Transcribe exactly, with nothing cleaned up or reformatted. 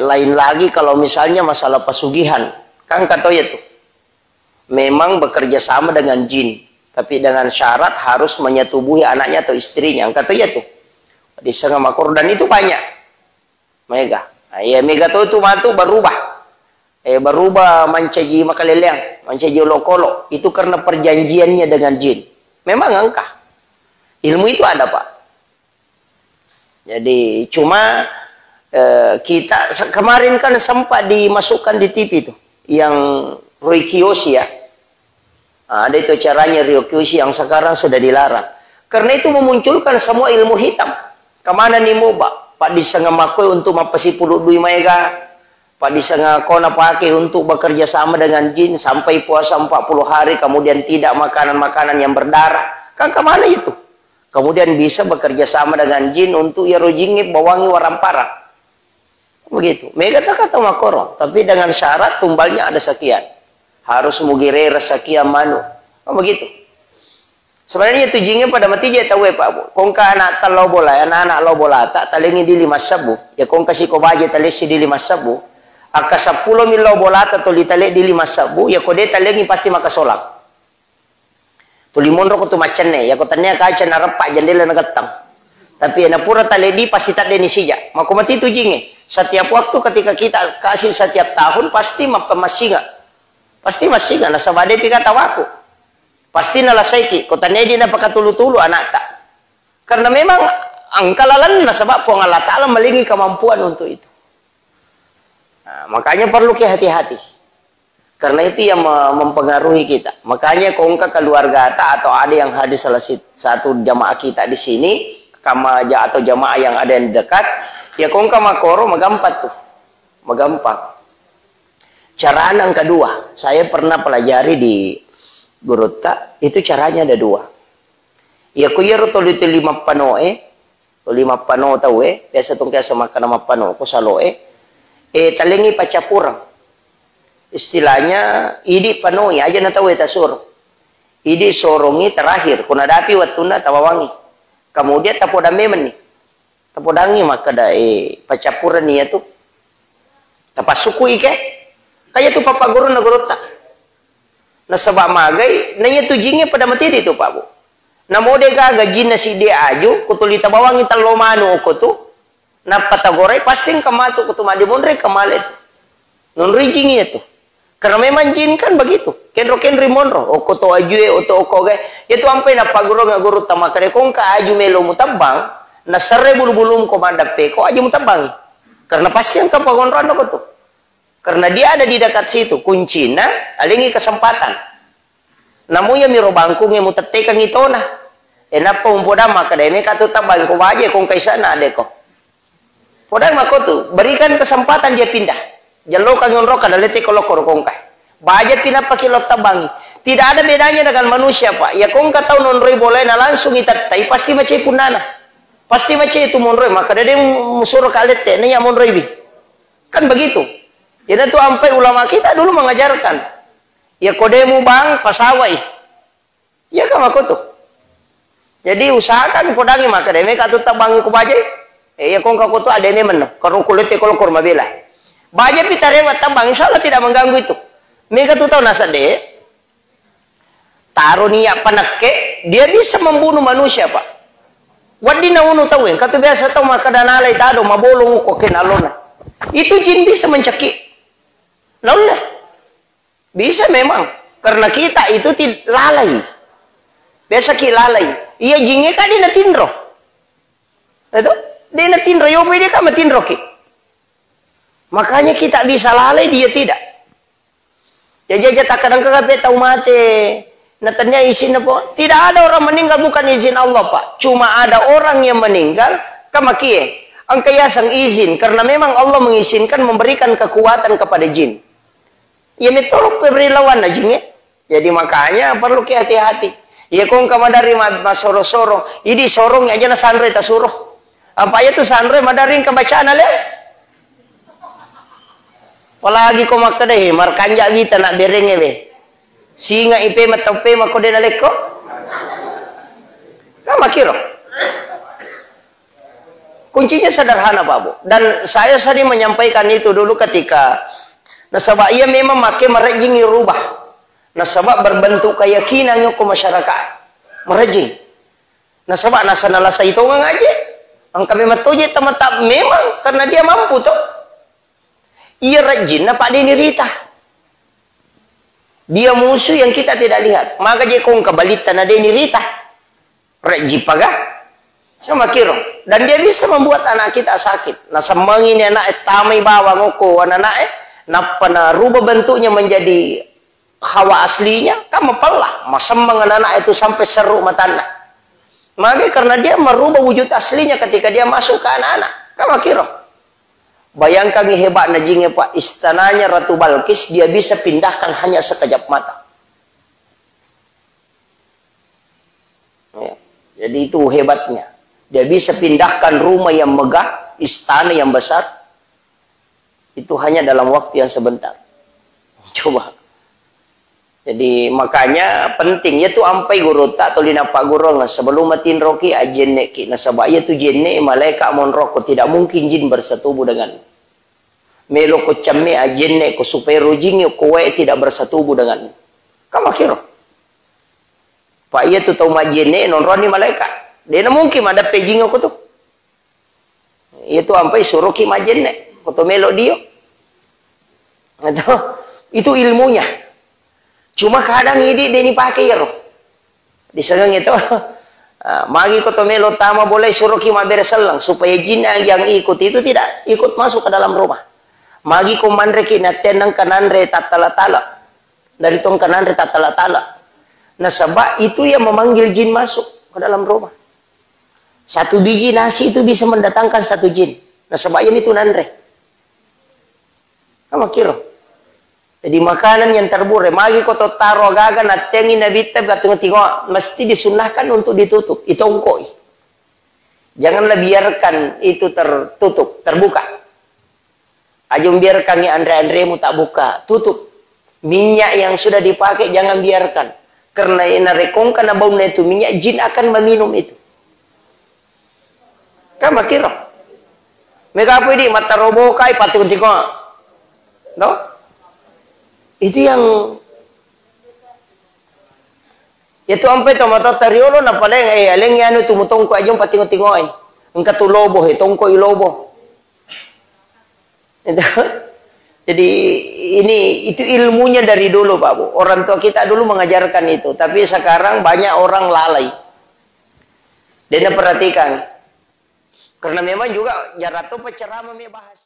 Lain lagi kalau misalnya masalah pesugihan, kan kata ya tuh, memang bekerja sama dengan jin, tapi dengan syarat harus menyetubuhi anaknya atau istrinya, kata ya tuh. Di setengah makor dan itu banyak. Mega. Nah, iya, mega to tu matu berubah. Eh, berubah mancaji makaleleang, mancaji olokolo. Itu karena perjanjiannya dengan jin. Memang engkah. Ilmu itu ada, Pak. Jadi, cuma, eh, kita se-, kemarin kan sempat dimasukkan di T V tuh, yang Roi Kiyoshi ya. Nah, ada itu acaranya Ryo Kyoshi yang sekarang sudah dilarang. Karena itu memunculkan semua ilmu hitam. Kemana nih mau, Pak? Pak disanga makoi untuk mapasipulu dui maega. Pak disanga kona pakai untuk bekerja sama dengan jin sampai puasa empat puluh hari, kemudian tidak makanan-makanan yang berdarah. Kan kemana itu? Kemudian bisa bekerja sama dengan jin untuk ya rojingi bawangi warampara. Begitu. Mega tak kata makoro, tapi dengan syarat tumbalnya ada sekian. Harus mugirera sekian manu. Kan begitu. Sebenarnya tu jinge pada mati je tau, Pak, Bu. Kongka anak tello bola, anak-anak lo bola tak talengi di lima sebu. Ya kongka siko baje talesi di lima sebu. Akka sepuluh mil lo bola tak toli tale di lima sebu. Ya kode talengi pasti maka solak. Tuli monro ko tu maccenne, yako tennia kaca nareppa jendela nagettang. Tapi na pura taledi pasti tadde ni sija. Mako mati tu jinge. Setiap waktu ketika kita kasih setiap tahun pasti mappamassinga. Pasti massinga nasaba depi kata waku. Pasti nalasaiki. Ko tenedi napakatulu-tulu anakta. Karena memang engka lalenna nasaba Puang Allah Taala malingi kemampuan untuk itu. Nah, makanya perlu ki hati-hati. Karena itu yang me-, mempengaruhi kita. Makanya kongka keluarga ta atau ada yang hadir salah si-, satu jamaah kita di sini, kama ja-, atau jamaah yang ada yang dekat, ya kongka makoro magampa tuh. Magampa. Cara yang kedua, saya pernah pelajari di gurutta, itu caranya ada dua. Ya, ko iyaro toli-toli mappanoe, toli mappano tauwe, biasa tongkiasa makkana mappano ko saloe, e, talengi paccappureng. Istilahnya, idi panoi, aja na tauwe tasuro. Idi sorongi terakhir, ko nadapi wettunna tawawangi. Kemudian tapodang memenni. Tapodangi makkeda, e, paccappureng iyatu. Tapassukkui ke? Kaya tu pappagurunna gurutta. Nasaba magai, na iyatu jingnge pada matidi tu, Pak, Bu. Namo de gaga jinna siddi aju, ko tuli tabawangi tello manu okko tu, nappa tagorai, pasti engka matu ko tu madde monre engka male tu. Nonroi jing iyatu. Karena memang jin kan begitu. Kenro-kenri monro, okko to ajue, oto okko gae. Iyatu ampai nappagurunga gurutta makkeda ko engka aju melo mutebbang, naserre bulu-bulum ko maddeppe ko aju mutebbang. Karena pasti engka pagonroanna ko tu. Karena dia ada di dekat situ, kuncina, alengi kesempatan. Namu iyamiro bangkungnge mutettekangngi tona. E, nappa umpodang makkeda, "Meka tu tabang ko baje, ko engka isana adeko." Podang makko tu, berikan kesempatan dia pindah. Jallokangngi onro kada lette ko lokko ro ko engka. Baje pi nappa ki lo tabangi. Tidak ada bedanya dengan manusia, Pak. Ya ko engka tau nonroi bolae na langsung itettai, pasti macai punnana. Pasti macai tu monroi, makkeda de musuro kalette, na iya monroi wi. Kan begitu. Jadi tu ampai ulama kita dulu mengajarkan. Ya ko de mubang, pasawai. Iya kan makko tu. Jadi usahakan podangi makkeda, "Meka tu tabangi ko baje." E, iya ko engka ko tu adene menno. Karo kulete ko lokko ro mabela. Baje pi tarewa tabang, insya Allah tidak mengganggu itu. Meka tu tau nasedde. Taro niat panekke, dia bisa membunuh manusia, Pak. Wedding naunu tau, engka tu biasa tau makkeda nalai tado, mabolong ko kenalona. Itu jin bisa mencekik. Naulle. Bisa memang. Karena kita itu tid-, lalai. Biasa ki lalai. Iya jingnge kan dia natinro. Itu? Dia natinro, yopo dia kan matinro ki. Makanya kita bisa lalai, dia tidak. Jaji aja takkadang kape tau mate, na tennia izinna po. Tidak ada orang meninggal bukan izin Allah, Pak. Cuma ada orang yang meninggal, kamakie. Engka yaseng izin, karena memang Allah mengizinkan memberikan kekuatan kepada jin. Iya metoro pebri lawanna jingnge. Jadi makanya perlu ki hati-hati. Iya ko engka madari ma-, masoro-soro, idi sorong aja na sanre tasuro. Apa iya tu sanre madari engka bacana le? Apalagi ko makkeda, "He, markanja wita nak berenge we. Singa ipe matope mako de nalekko." Kan makiro. Kuncinya sederhana, Pak Bu. Dan saya sering menyampaikan itu dulu ketika, nasaba iya memang make marejjing rubah. Nasaba berbentuk keyakinan ko masyarakat. Marejjing. Nasaba nasa nalasai tongang aja. Engka memang toje tematap memang karena dia mampu toh. Iya rejjinna Pak Deni Rita. Dia musuh yang kita tidak lihat. Maka je kong kebalitta na Deni Rita. Rejji paga. Sama kiro. Dan dia bisa membuat anak kita sakit. Nah, semang ini anak tamai bawang oko anak eh. Nappa na rubah bentuknya menjadi hawa aslinya, kan mapella. Masemmeng anak-anak itu sampai seru matanna. Maka karena dia merubah wujud aslinya ketika dia masuk ke anak-anak. Kan makiro. Bayangkan hebatnya jin, Pak. Istananya Ratu Balkis, dia bisa pindahkan hanya sekejap mata. Ya. Jadi itu hebatnya. Dia bisa pindahkan rumah yang megah, istana yang besar, itu hanya dalam waktu yang sebentar. Coba. Jadi makanya penting ya tu ampai guru tak tolina Pak Guru, sebelum matinroki ajenne ki nasaba iya tu jenne malaikat monroko, tidak mungkin jin bersatubu dengan. Melo ko camme ajenne ko supaya rojing ko wae tidak bersatubu dengan. Kamakiro. Pak iya tu tau majenne nonroni malaikat. Dena mungkin madappe jin ko tu. Iya tu ampai suruki majenne. Ko to melo dio. Itu, itu ilmunya. Cuma kadang idi deni pake iyaro. Disengeng itu. Ah, magi ko to melo tama boleh suruki mabbere selleng supaya jin yang ikut itu tidak ikut masuk ke dalam rumah. Magi ko manreki natenang kananre tattala-tala. Dari tong kananre tattala-tala. Nasaba itu yang memanggil jin masuk ke dalam rumah. Satu biji nasi itu bisa mendatangkan satu jin. Nasaba ini tu nanre. Kamakiro. Jadi makanan yang terbure, magi ko to taro agaga nattengi nabitta batunga-tingoa, mesti disunnahkan untuk ditutup, itongkoi. Janganlah biarkan itu tertutup, terbuka. Aja biarkan anre-anremu tak buka, tutup. Minyak yang sudah dipakai jangan biarkan. Karena narekongka na baunna itu minyak, jin akan meminum itu. Kan makiro. Mega apa di mata robokai patung tiko. No? Itu yang itu ampe to mata tariolo na paling eh aleng anu tu mutongko aja patingo-tingo eh. Engka tu lobo eh tongko i lobo. Itu. Jadi ini itu ilmunya dari dulu Pak Bu. Orang tua kita dulu mengajarkan itu, tapi sekarang banyak orang lalai. Dan perhatikan. Karena memang juga jarato penceramah mi bahas.